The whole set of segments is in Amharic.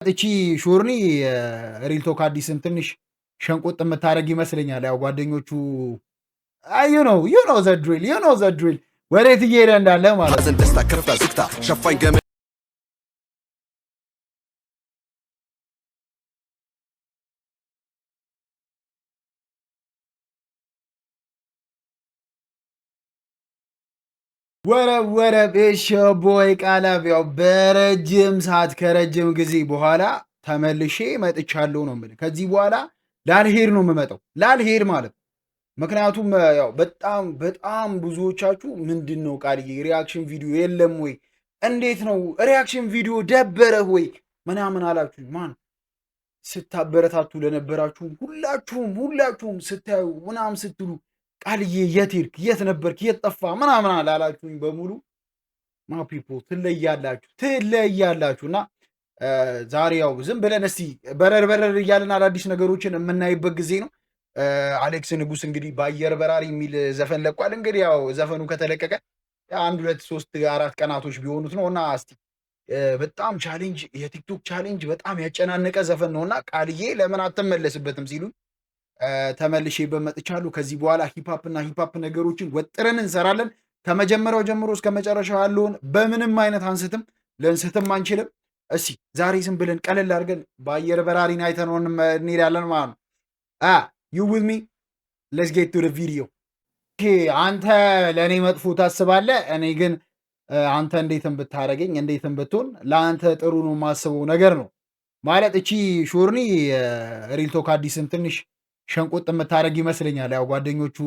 እቺ ሾርኒ Real Talk አዲስን ትንሽ ሸንቆጥ የምታደርግ ይመስለኛል። ያው ጓደኞቹ you know the drill, you know the drill፣ ወዴት እየሄደ እንዳለ ማለት ነው። ሐዘን፣ ደስታ፣ ከፍታ፣ ዝቅታ፣ ሸፋኝ ገመድ። What up, what up, it's your boy ቃላብ። ያው በረጅም ሰዓት ከረጅም ጊዜ በኋላ ተመልሼ መጥቻለሁ ነው የምልህ። ከዚህ በኋላ ላልሄድ ነው የምመጣው፣ ላልሄድ ማለት ነው። ምክንያቱም ያው በጣም በጣም ብዙዎቻችሁ ምንድን ነው ቃልዬ reaction video የለም ወይ፣ እንዴት ነው reaction video ደበረህ ወይ ምናምን አላችሁ። ማን ስታበረታቱ ለነበራችሁ ሁላችሁም ሁላችሁም ስታዩ ምናምን ስትሉ ቃልዬ የት ሄድክ፣ የት ነበርክ፣ የት ጠፋ ምናምን ላላችሁኝ በሙሉ my people ትለያላችሁ፣ ትለያላችሁ። እና ዛሬ ያው ዝም ብለን እስቲ በረር በረር እያለን አዳዲስ ነገሮችን የምናይበት ጊዜ ነው። አሌክስ ንጉስ እንግዲህ በአየር በራሪ የሚል ዘፈን ለቋል። እንግዲህ ያው ዘፈኑ ከተለቀቀ አንድ ሁለት ሶስት አራት ቀናቶች ቢሆኑት ነው። እና እስቲ በጣም challenge፣ የቲክቶክ challenge በጣም ያጨናነቀ ዘፈን ነው እና ቃልዬ ለምን አትመለስበትም ሲሉ ተመልሼ በመጥቻለሁ። ከዚህ በኋላ hip hop እና hip hop ነገሮችን ወጥረን እንሰራለን። ከመጀመሪያው ጀምሮ እስከ መጨረሻው ያለውን በምንም አይነት አንስትም፣ ልንስትም አንችልም። እስቲ ዛሬ ዝም ብለን ቀለል አድርገን በአየር በራሪን አይተነው እንሄዳለን ማለት ነው። You with me? Let's get to the video። አንተ ለእኔ መጥፎ ታስባለህ፣ እኔ ግን አንተ እንዴትም ብታደርገኝ እንዴትም ብትሆን ለአንተ ጥሩ ነው የማስበው ነገር ነው ማለት። እቺ ሾርኒ Real Talk አዲስን ትንሽ ሸንቆጥ የምታደርግ ይመስለኛል። ያው ጓደኞቹ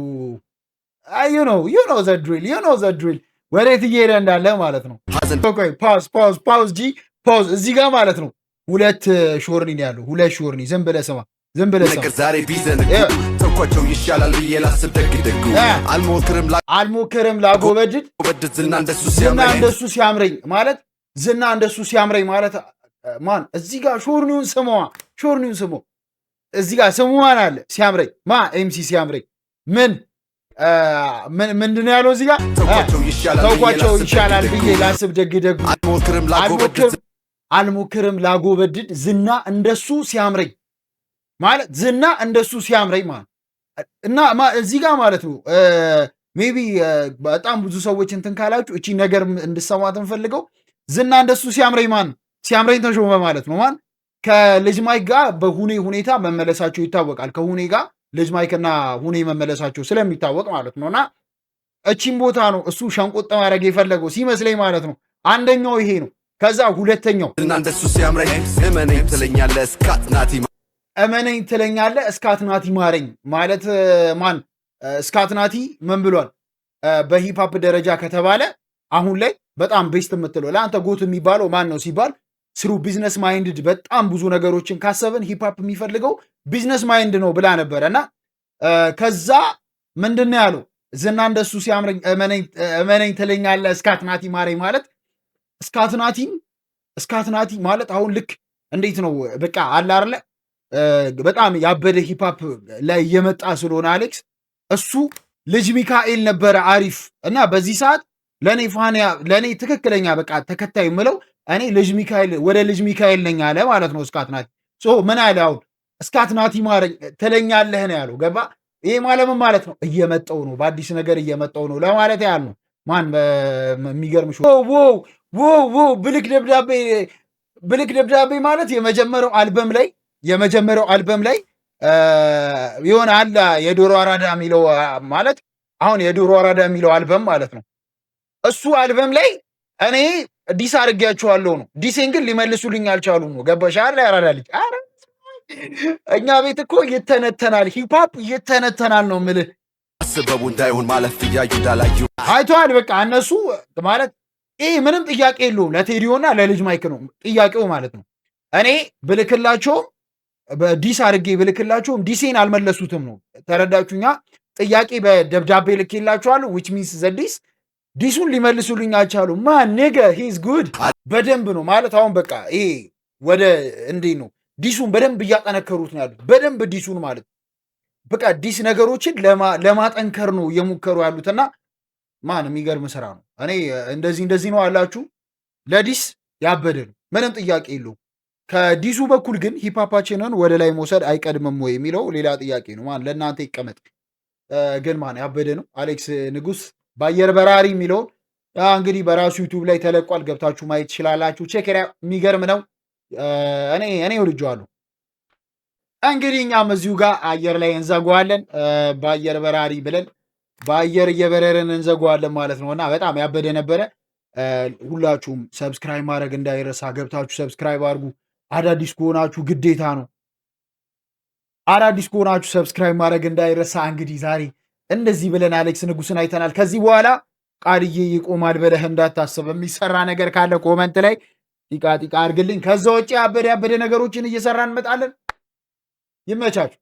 you know the drill, you know the drill፣ ወዴት እየሄደ እንዳለ ማለት ነው። ሐዘን ቆይ፣ pause, pause, pause G, pause እዚህ ጋር ማለት ነው። ሁለት ሾርኒ ነው ያለው። ሁለት ሾርኒ። ዝም ብለህ ስማ፣ ዝም ብለህ ስማ። ነገር ዛሬ ቢዘነጉ ተውኳቸው ይሻላል ብዬ ላስብ ደግ ደጉ። አልሞክርም አልሞክርም ላጎበድድ ላጎበድድ ዝና እንደሱ ዝና ሲያምረኝ። እንደሱ ሲያምረኝ ማለት፣ ዝና እንደሱ ሲያምረኝ ማለት ማን እዚህ ጋር ሾርኒውን ስሟ፣ ሾርኒውን ስሞ እዚህ ጋር ስሙዋን አለ ሲያምረኝ ማ MC ሲያምረኝ ምን ምንድን ነው ያለው እዚህ ጋር? ተውኳቸው ይሻላል ብዬ ተውኳቸው ላስብ ይሻላል ደግ ብዬ ደጉ። ላስብ ደግ ደጉ። አልሞክርም ላጎበድድ አልሞክርም ላጎበድድ ዝና እንደሱ ሲያምረኝ ማለት፣ ዝና እንደሱ ሲያምረኝ ማለት እና እዚህ ጋር ማለት ነው maybe በጣም ብዙ ሰዎች እንትን ካላችሁ እቺ ነገር እንድሰማት እንፈልገው ዝና እንደሱ ሲያምረኝ ማን ሲያምረኝ ተሾመ ማለት ነው። ማን ከልጅ ማይክ ጋር በሁኔ ሁኔታ መመለሳቸው ይታወቃል። ከሁኔ ጋር ልጅ ማይክ እና ሁኔ መመለሳቸው ስለሚታወቅ ማለት ነው። እና እቺን ቦታ ነው እሱ ሸንቆጥ ማድረግ የፈለገው ሲመስለኝ ማለት ነው። አንደኛው ይሄ ነው። ከዛ ሁለተኛው ዝና እንደሱ ሲያምረኝ እመነኝ ትለኛለህ እስካት ናቲ እመነኝ ትለኛለህ እስካት ናቲ ማረኝ ማለት ማን እስካት ናቲ ምን ብሏል? በ hip hop ደረጃ ከተባለ አሁን ላይ በጣም best የምትለው ለአንተ GOAT የሚባለው ማን ነው ሲባል through business minded በጣም ብዙ ነገሮችን ካሰብን hip hop የሚፈልገው business mind ነው ብላ ነበረ። እና ከዛ ምንድን ነው ያለው? ዝና እንደሱ ሲያምረኝ እመነኝ ትለኛለህ እስካት ናቲ ማረኝ ማለት እስካት ናቲ ማለት አሁን ልክ እንዴት ነው በቃ አለ አይደለ በጣም ያበደ hip hop ላይ እየመጣ ስለሆነ አሌክስ እሱ ልጅ ሚካኤል ነበረ አሪፍ እና በዚህ ሰዓት ለእኔ ፋንያ ለእኔ ትክክለኛ በቃ ተከታይ የምለው እኔ ልጅ ሚካኤል ወደ ልጅ ሚካኤል ነኝ አለ ማለት ነው። እስካት ናቲ so ምን አለ አሁን? እስካት ናቲ ማረኝ ትለኛለህ ነው ያለው። ገባ? ይሄ ማለት ምን ማለት ነው? እየመጣው ነው፣ በአዲስ ነገር እየመጣው ነው ለማለት ያህል ነው። ማን የሚገርም wow ብልክ ደብዳቤ፣ ብልክ ደብዳቤ ማለት የመጀመሪያው አልበም ላይ የሆነ አለ የዶሮ አራዳ የሚለው ማለት አሁን የዶሮ አራዳ የሚለው አልበም ማለት ነው። እሱ አልበም ላይ እኔ diss አድርጌያችኋለሁ ነው። Diss ኤን ግን ሊመልሱልኝ አልቻሉም ነው። ገባሽ አይደል? ያራዳ ልጅ ኧረ እኛ ቤት እኮ ይተነተናል፣ hip hop ይተነተናል ነው የምልህ። አስበቡ እንዳይሆን ማለፍ እያዩ እንዳላዩ። አይተዋል። በቃ እነሱ ማለት ይህ ምንም ጥያቄ የለውም። ለቴዲዮና ለልጅ ማይክ ነው ጥያቄው ማለት ነው። እኔ ብልክላቸውም በ diss አድርጌ ብልክላቸውም diss ኤን አልመለሱትም ነው። ተረዳችሁኛ? ጥያቄ በደብዳቤ ልኬላቸዋለሁ which means the diss diss ኡን ሊመልሱልኝ አልቻሉም። My nigga, he's good። በደንብ ነው ማለት አሁን በቃ ይሄ ወደ እንዴት ነው diss ኡን በደንብ እያጠነከሩት ነው ያሉት። በደንብ diss ኡን ማለት በቃ diss ነገሮችን ለማጠንከር ነው እየሞከሩ ያሉትና ማን የሚገርም ስራ ነው። እኔ እንደዚህ እንደዚህ ነው አላችሁ ለ diss ያበደ ነው፣ ምንም ጥያቄ የለውም። ከ diss ኡ በኩል ግን hip hop ኣችንን ወደ ላይ መውሰድ አይቀድምም ወይ የሚለው ሌላ ጥያቄ ነው። ማን ለእናንተ ይቀመጥ። ግን ማን ያበደ ነው። አሌክስ ንጉስ በአየር በራሪ የሚለውን እንግዲህ በራሱ YouTube ላይ ተለቋል። ገብታችሁ ማየት ትችላላችሁ። Check፣ የሚገርም ነው። እኔ ወድጄዋለሁ። እንግዲህ እኛም እዚሁ ጋር አየር ላይ እንዘጓዋለን። በአየር በራሪ ብለን በአየር እየበረርን እንዘጓዋለን ማለት ነው። እና በጣም ያበደ ነበረ። ሁላችሁም subscribe ማድረግ እንዳይረሳ። ገብታችሁ subscribe አድርጉ። አዳዲስ ከሆናችሁ ግዴታ ነው። አዳዲስ ከሆናችሁ subscribe ማድረግ እንዳይረሳ። እንግዲህ ዛሬ እንደዚህ ብለን አሌክስ ንጉስን አይተናል። ከዚህ በኋላ ቃልዬ ይቆማል ብለህ እንዳታስብ። የሚሰራ ነገር ካለ comment ላይ ጢቃ ጢቃ አድርግልኝ። ከዛ ውጭ ያበደ ያበደ ነገሮችን እየሰራ እንመጣለን። ይመቻችሁ።